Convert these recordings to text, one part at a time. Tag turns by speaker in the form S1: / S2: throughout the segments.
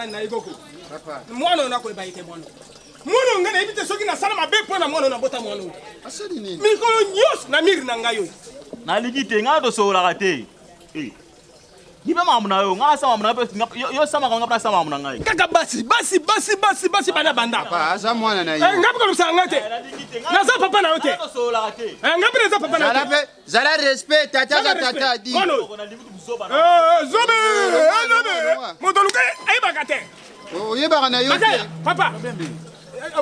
S1: nani na ye koko.
S2: Papa.
S1: Mwana oyo nakoyeba ye te mwana. Mwana oyo ngai nayebi te soki nasala mabe mpo na mwana oyo nabota mwana oyo.
S2: Asali nini?
S1: Mikolo nyonso na mire na ngai oyo.
S3: Nalingi te, ngai tosololaka te. Eh. Nipe makambo na yo, ngai nasala makambo na ngai, yo osala makambo ngai mpe nasala makambo na ngai.
S1: Kaka basi, basi, basi, basi, basi banda banda.
S2: Papa, aza mwana na
S1: Eh,
S2: yo.
S1: ngai mpe kolobisaka ngai te. Naza papa na yo te.
S3: Tosololaka te.
S1: Eh, ngai mpe naza papa na yo
S2: Zala
S1: te.
S2: pe, zala respect, tata
S1: Zala
S2: aza tata
S1: respect.
S2: adi.
S1: Mwana oyo. Eh, zobe, eh, zobe. Moto oluka ayebaka te.
S2: Oyebaka na yo
S1: Makaya,
S2: te.
S1: papa.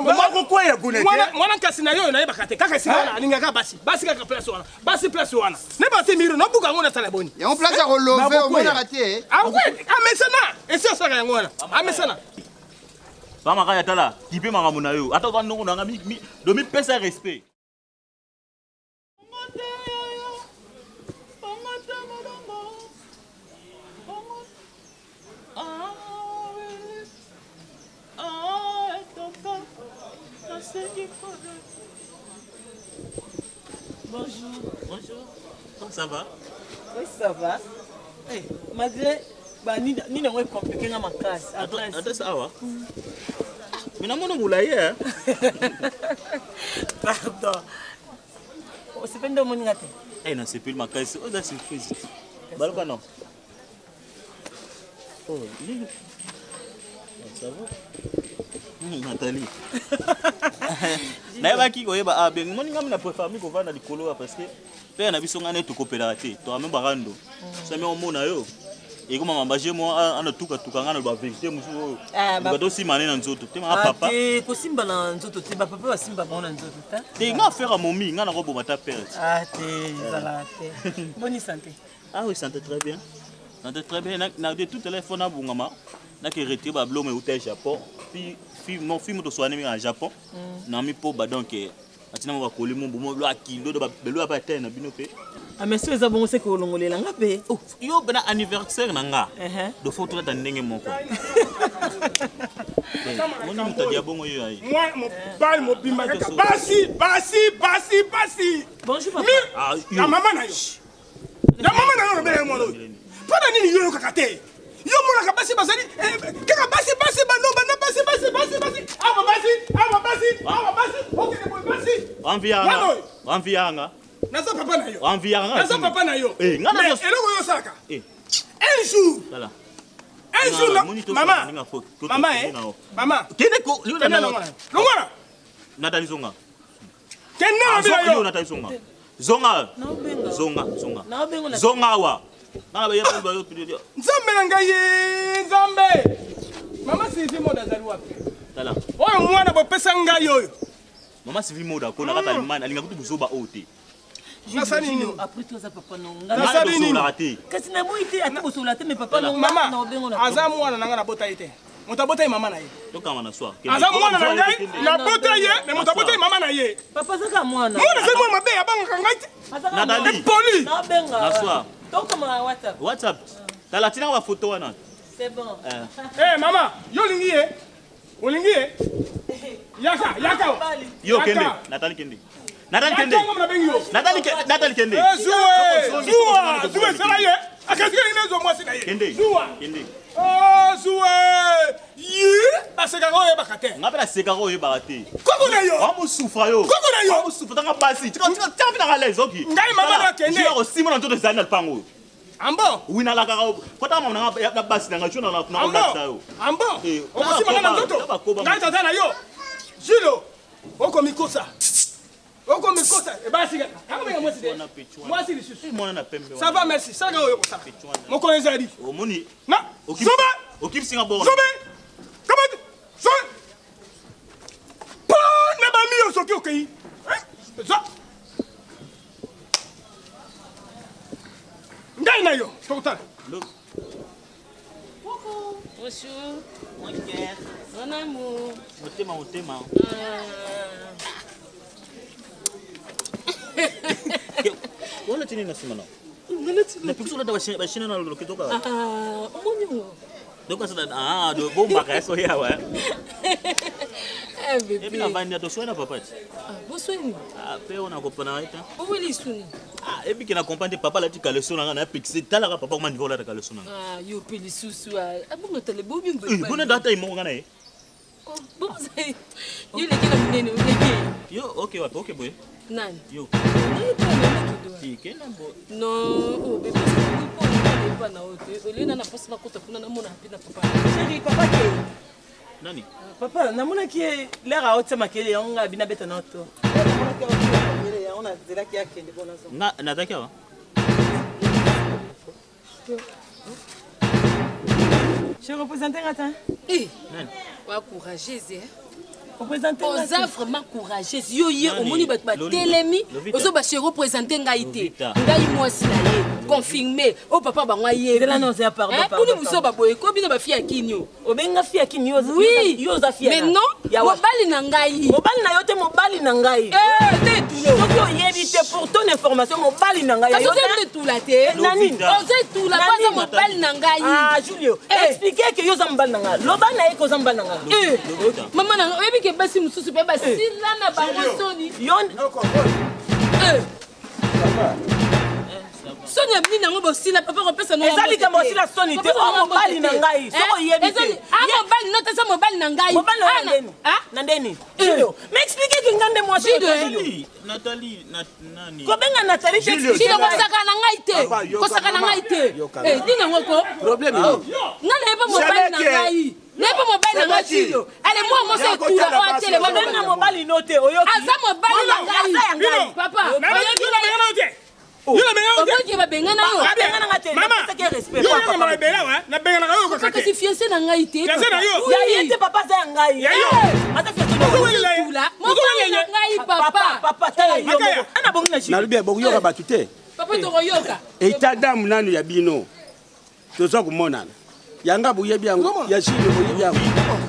S4: Bakokwea kuna te.
S1: Mwana nkasi na yo oyo nayebaka te kaka esika wana alingaka basi basi kaka place wana basi place wana nayebaka te miro nabuka yango nasala boni
S2: Yango place ya kolove
S4: Bakokwea.
S2: omonaka te.
S1: amesana esi asalaka yango wana amesana
S3: Ba makaya tala, kipe makambo na yo. Ata oza ndongo na nga mi do mipesa respect.
S5: Bonjour.
S3: Bonjour. Comment ça va?
S5: Oui, ça va. Eh, malgré ba nini nini yango ecomplike nga makasi adresse
S3: Adresse awa. Mais namona molayi eh.
S5: Pardon, osepeli nde omoni nga te?
S3: Eh, nasepeli makasi. Oza surprise. Baluka non. Oh, nini? Ah, ça va? Nathalie. Nayebaki koyeba ah bien moni ngai na préfère mi kovanda likolo parce que père na biso ngai nde tokopelaka te toame barando soki omona yo ekoma mambaje mo ana tukatuka ngai na ba vérité mosusu oyo
S5: Ah,
S3: bato osimba ne na nzoto te manga
S5: Ah,
S3: papa
S5: te kosimba na nzoto te, bapapa basimba bango na nzoto te.
S3: Te ngai affaire ya momi ngai nakoboma ta père.
S5: Ah te, ezalaka te. Boni santé?
S3: Ah oui, santé très bien. Santé très bien. Na, na de tout à l'heure, faut na bungama. Na ke retirer ba blome uta Japon. Puis fi mon fi moto soigné en Japon. Na mi po ba donc atina mo ba koli mo bo mo lo akilo do ba belo ba te na bino pe.
S5: Ah mais so eza bongo seke olongolela nga mpe.
S3: Oh, yo bana anniversaire na nga.
S5: Uh-huh.
S3: Do faut tolata ndenge moko. Moni moto ya bongo yo ayi.
S1: Mwana mobali mobimba kaka basi basi basi basi.
S5: Bonjour papa.
S3: Ah, yo.
S1: Na mama na yo. Na mama na yo olobela ye mwana oyo. Mpo na nini yo oyokaka te? Yo omonaka basi bazali eh, kaka basi basi bano bana basi basi basi basi awa basi awa basi awa basi okende boye basi.
S3: Envie
S1: Mwana
S3: yanga.
S1: oyo.
S3: Envie yanga.
S1: Naza papa na yo.
S3: Envie yanga.
S1: Naza papa na yo.
S3: Eh, nga
S1: Mais
S3: nazo
S1: eloko oyo osalaka.
S3: Eh,
S1: Un jour,
S3: tala.
S1: un jour
S3: Nga,
S1: na
S3: moni to
S1: mama.
S3: sala, ninga fo- to-
S1: Mama
S3: to-
S1: eh.
S3: na yo.
S1: Mama.
S3: Kende ko yo
S1: Kende
S3: na
S1: longwana. Longwana.
S3: Nathalie zonga.
S1: Kende
S3: Ah,
S1: na bila
S3: zonga yo
S1: yo.
S3: Nathalie zonga. Zonga.
S5: Naobenga.
S3: Zonga, zonga.
S5: Naobenga na-
S3: Zonga awa. Bana ba yeba ba yo.
S1: Nzambe na ngai ye, Nzambe. Mama Sylvie Moda azali wapi?
S3: Tala.
S1: Oyo mwana bopesa ngai oyo.
S3: Mama Sylvie Moda kona kata Allemagne alinga kutu buzoba oyo te.
S1: Nasali nini?
S5: Après toi aza papa na nga.
S1: Nasali nini?
S3: Tosololaka te.
S5: Kasi naboyi te ata bosolola te mais papa na nga
S1: Mama,
S5: naobenga na
S1: aza mwana na ngai nabota ye te. Moto abota ye mama na ye.
S3: Tokanga na soir.
S1: Aza mwana na ngai nabota ye, mais moto abota ye mama na ye.
S5: Papa azaka mwana.
S1: Mwana azali mwana mabe abangaka ngai te.
S5: Azaka
S3: Nathalie.
S5: mwana.
S1: Impoli.
S5: Naobenga.
S3: Na soir.
S5: Tokoma na WhatsApp.
S3: WhatsApp. Tala tina ba photo wana.
S5: C'est bon.
S3: Eh.
S1: Eh mama, yo olingi ye? Olingi ye? Yaka, yaka.
S3: Yo
S1: Yaka.
S3: kende. Nathalie kende. Nathalie kende.
S1: Yaka ngo nabengi yo.
S3: Nathalie kende. Nathalie kende.
S1: Eh, zuwe, zuwa, zuwe sala ye. Akazika nini zo mwasi na ye.
S3: Kende.
S1: Zuwa.
S3: Kende.
S1: Oh, zuwe. Ye, basekaka oyo oyebaka te.
S3: Nga pe nasekaka oyo oyebaka te.
S1: Koko na yo.
S3: Wamusufra yo.
S1: Koko na yo.
S3: Wamusufra tanga basi. Tika tika tika mpe na l'aise oki.
S1: Ngai mama na kende.
S3: Jina kosimba na nzoto ezali na lupango oyo.
S1: Ambo.
S3: Oui nalakaka kota mama na nga na basi na nga jo na na
S1: Ambo.
S3: kolakisa yo.
S1: Ambo.
S3: Eh,
S1: Okosimba nga na
S3: bakoba,
S1: nzoto.
S3: bakoba.
S1: Ngai tata na yo. Julo. Okomikosa. Okomikosa. Eh, basi kaka. Kaka benga mwasi te.
S3: Wana pechu wana.
S1: Mwasi lisusu.
S3: Eh, mwana na pembe.
S1: Ça va merci. Salaka oyo kosala. Mokolo ezali.
S3: Omoni
S1: Na.
S3: Okim-
S1: Zoba.
S3: okipisi nga bord.
S1: Zobe. Kamati. Zobe. Po na bami yo soki okei. Eh, Zo. Ngai na yo. Tokotala.
S3: Look.
S5: Bonjour.
S3: Mon cœur.
S5: Mon amour.
S3: Motema motema. Wana tini na sima na. Napikisi olata bashina na loketo kaka.
S5: Ah, omoni ngo.
S3: Donc ça ah do bombaka ya so yawa.
S5: Eh bébé.
S3: Ebi na bandi to soina papa ti.
S5: Ah, bosweni.
S3: Ah pe ona kopana ita.
S5: Oweli suni.
S3: Ah, ebike na comprendre te papa alati caleçon na nga napekisi talaka papa koma niveau olata caleçon na nga.
S6: Ah, yo mpe lisusu abongo tale bobi
S3: Eh, bona data ye moko nga na ye.
S6: Yo eleki na monene oleki.
S3: Yo okay wapi okay boye.
S6: Nani?
S3: Yo.
S6: Nani?
S3: Kenda bo.
S6: Non, oh bébé, epa na yo te. Olie na na posa nakota kuna namona mpe na papa.
S5: Chéri, papa ke.
S3: Nani?
S5: Papa, namonaki ye lere aotia makele yango ngai abina beta na to. Namonaki aotia makele yango nazelaki akende mpo nazonga.
S3: Nga nazalaki awa.
S5: Je représente nga ta.
S6: Eh,
S3: Nani?
S6: Oa courageuse, eh?
S5: Représente nga.
S6: Oza vraiment courageuse. Yo ye
S3: Nani?
S6: omoni bato batelemi,
S3: Lovita.
S6: ozo ba se représenter ngai te.
S3: Lovita.
S6: Ngai mwasi na ye, confirmé. O papa bango ayebi.
S5: Zela na oza pardon,
S6: Hein,
S5: pardon,
S6: Boni biso
S5: pardon.
S6: baboye ko bino ba fille ya kini o.
S5: Obenga fille ya kini yo oza-
S6: Oui.
S5: yo oza fille
S6: Mais
S5: ya-
S6: non,
S5: ya wa-
S6: mobali na ngai.
S5: Mobali na yo te mobali na ngai.
S6: Eh, te etulo.
S5: Soki oyebi te pour ton information mobali na ngai.
S6: Kasi
S5: Yo
S6: oza
S5: na-
S6: etula te.
S5: Na nini?
S6: Oza etula
S5: Na
S6: po aza
S5: nini?
S6: mobali na ngai.
S5: Ah, Julio,
S6: Eh.
S5: explique que yo oza mobali na ngai. Loba na ye que oza mobali na ngai.
S6: Eh, mama na ngai oyebi ke basi mosusu mpe basila na bango soni.
S5: Yo
S6: Eh. Soni ya nini yango bosila papa kopesa na
S5: Eza likambo osila soni te. Oh, mobali na ngai. Soki oyebi te.
S6: Ah, mobali no te eza mobali na ngai.
S5: Mobali na yo
S6: Ah,
S5: na ndeni?
S6: Ah?
S5: Na ndeni? Julio, mais explique que ngai nde mwasi
S6: Julio,
S5: oyo, Julio.
S3: Nathalie, Nathalie, na, nani?
S5: Kobenga Nathalie te
S4: Julio,
S5: explique
S6: Julio
S5: ngai.
S6: kosaka na ngai te.
S4: Papa, yoka
S6: Kosaka na
S4: mama.
S6: ngai te.
S4: Yoka
S6: Eh,
S4: mama.
S6: nini yango ko?
S4: Problème nini?
S6: Nga nayebi mobali na
S4: Semeki.
S6: ngai. Nayebi mobali na ngai
S4: Semeki.
S6: Julio. Ale mwa mwasi
S4: Ya
S6: etula
S4: kotala
S6: oyo
S4: basi
S6: atelema.
S4: oyo.
S5: Kobenga mobali no te oyoki.
S6: Aza mobali na ngai.
S5: Aza ya ngai.
S6: Papa, oyebi
S1: Yo nabengana yo te. Yo nabengana yo te.
S6: oboki babengana yo.
S5: Babengana nga te.
S1: Mama,
S5: Napesaki ye respect.
S1: yo nanga mala ebele awa, nabenganaka yo kaka
S6: Kasi
S1: te.
S6: fiancé na ngai te.
S1: Fiancé na yo?
S6: Oui.
S5: Ya ye te papa aza ya ngai.
S1: Ya yo.
S5: Aza fiancé na yo.
S1: Ozowelela ye.
S6: Etula. Mobali na ngai
S5: Papa,
S6: papa.
S5: papa tala yo
S1: Makaya.
S5: moko. Ana bongi na Julio.
S4: Nalobi bokoyoka bato te.
S6: Papa tokoyoka.
S4: État d'âme nanu ya bino toza komonana yanga boyebi yango ya Julio boyebi yango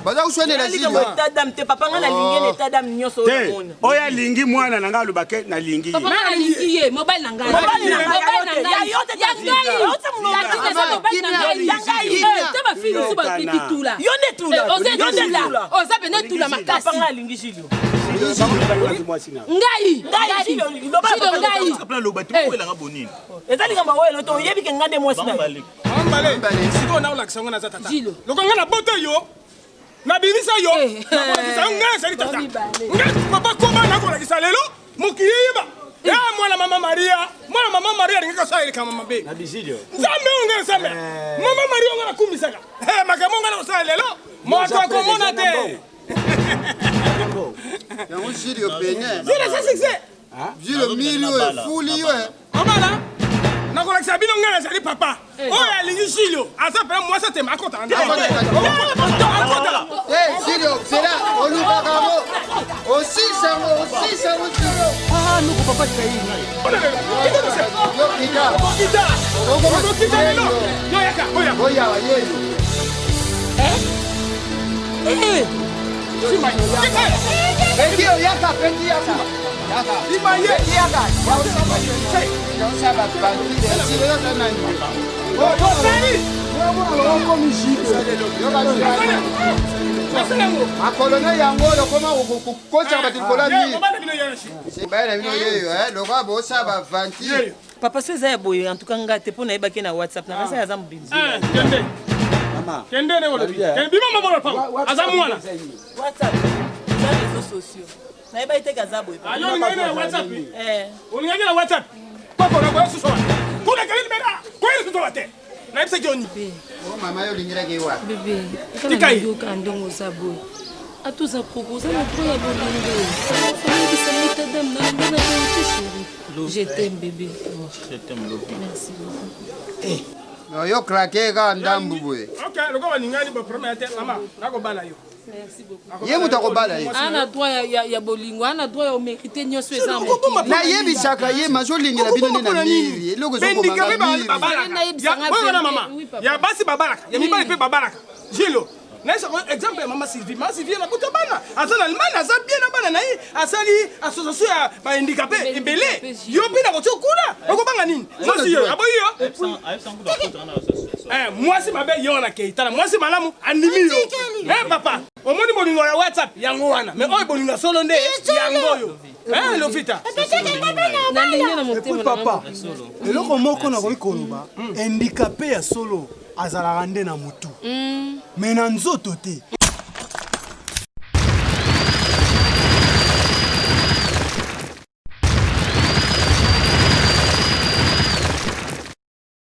S2: Baza kuswenela
S5: Likambo
S2: Julio.
S5: état d'âme te papa ngai nalingi ye na état d'âme nyonso oyo
S4: te
S5: namona.
S4: oyo alingi mwana na ngai alobake nalingi ye
S6: Papa nga nalingi ye mobali na ngai.
S5: Mobali na ngai,
S6: Mobali na
S5: ya
S6: ngai.
S5: yo te,
S6: Ya ngai.
S5: Ya yo te molonga.
S6: Tati eza mobali na ngai.
S5: Ya ngai.
S6: Eh, te ba fille mosusu
S4: Yokana.
S6: bitula.
S5: Yo nde tula.
S6: Eh, oza
S5: Yo nde
S6: etula.
S5: tula.
S6: Oza pene etula
S5: Papa
S6: makasi.
S5: ngai alingi Julio.
S4: Bakoki mwasi na
S6: Ngai.
S5: Ngai, Julio, loba
S6: Julio,
S5: papa,
S6: ngai.
S3: Kapla loba te boyelanga bonini.
S5: Eza likambo oyo eloto oyebi ke ngai nde mwasi na yo.
S3: Bambale.
S1: Mambale, sikoyo naolakisa ngo naza tata.
S6: Jilo.
S1: Loko nga na bota yo, nabimisa yo,
S6: Eh.
S1: nakolakisa yo ngai ezali tata.
S6: Mibale.
S1: Ngai papa koba nakolakisa lelo, mokili eyeba. Ya mwana mama Maria, mwana mama Maria alingaki kosala likambo mabe.
S4: na bisilio
S1: Nzambe oyo ngai nzambe. Mama Maria oyo ngai nakumisaka. Eh, makambo ngai nakosala lelo, moto akomona te.
S2: Yango Julio pene.
S1: Zela sa succès.
S2: Julio mili oyo efuli yo. eh.
S1: Obala nakolakisa bino ngai nazali papa oyo alingi Julio aza pena mwasi atema akota na ndako. Akota.
S2: Eh, Julio, zela olukaka yango. Osisa yango, osisa yango Julio. Yo kita.
S1: Okita. Okita lelo. Yo yaka, oya.
S2: Oya yeyo.
S6: Eh.
S1: Simba ye. Kita.
S2: Peti oyo yaka, peti yaka. Yaka.
S1: Simba ye.
S2: Peti yaka. Yaosaba bandile. Julio yoka nani?
S1: Osali.
S2: Yoka Julio.
S1: Nasala yango.
S2: Makolo na yango oyo okoma kokotisa bato likolo ya
S1: Ye,
S2: mire.
S1: mobali na bino ye na shi.
S2: Baya na bino yeyo, eh, lokola bosala bavanti.
S1: Yeyo.
S5: Papa so eza ya boye en tout cas ngai te mpo nayebaki na WhatsApp na kasi aza mobimba.
S1: Eh, kende.
S4: mama
S1: Kende ne olobi. Kende bima mama lopango. Aza mwana.
S5: WhatsApp eza réseaux sociaux. Nayebaki te ke aza boye.
S1: Ah, yo olingaki na WhatsApp.
S5: Eh.
S1: Olingaki na WhatsApp. Koko na koya susu wa. Kuna kali libela. Koya susu wa te. Nayebisaki yo nini?
S2: Oh, mama yo olingelaki ye wapi?
S6: Bébé,
S1: Tika ye.
S6: yoka ndongo oza boye. Ata oza koko, oza na droit ya bolingo. Oyebisa ngai état d'âme na ngai na boye te chéri. Je t'aime bébé. Oh,
S3: Je t'aime Lovi.
S6: merci beaucoup.
S2: No, yo krake kaka ndambu boye.
S1: Ok, lokola balingani ba problème ya te mama, nakobala yo.
S6: Merci beaucoup.
S2: Ye moto akobala ye.
S6: Ana droit ya, ya, ya bolingo, ana droit ya omérite nyonso eza na mokili.
S2: Nayebisaka ye mazolingela bino nde na miri. Eloko
S1: Bendika
S2: ezokomanga
S1: mpe
S2: miri.
S1: babalaka.
S6: Nayebisa nga
S1: Ya- oyo wana
S6: verité.
S1: mama.
S6: Oui, papa.
S1: Ya basi babalaka, ya mibali mpe babalaka. Jilo. Nayebisaka exemple ya mama Sylvie. Mama Sylvie na kuta bana. Aza na Allemagne, aza bien na bana na ye. Asali association ya ba handicapé ebele. Yo mpe na kotia kuna. Okobanga nini? Mwasi yo, aboyi yo.
S3: Ayebisa ngo bakota na association.
S1: Eh, mwasi mabe ye wana kei tala mwasi malamu andimi yo Eh, papa omoni bolingo ya WhatsApp yango wana mais oyo bolingo ya solo nde yango oyo. Eh, Lovita.
S7: Epuis papa, eloko moko nakoki koloba, handicapé ya solo azalaka nde na motu, me na nzoto te.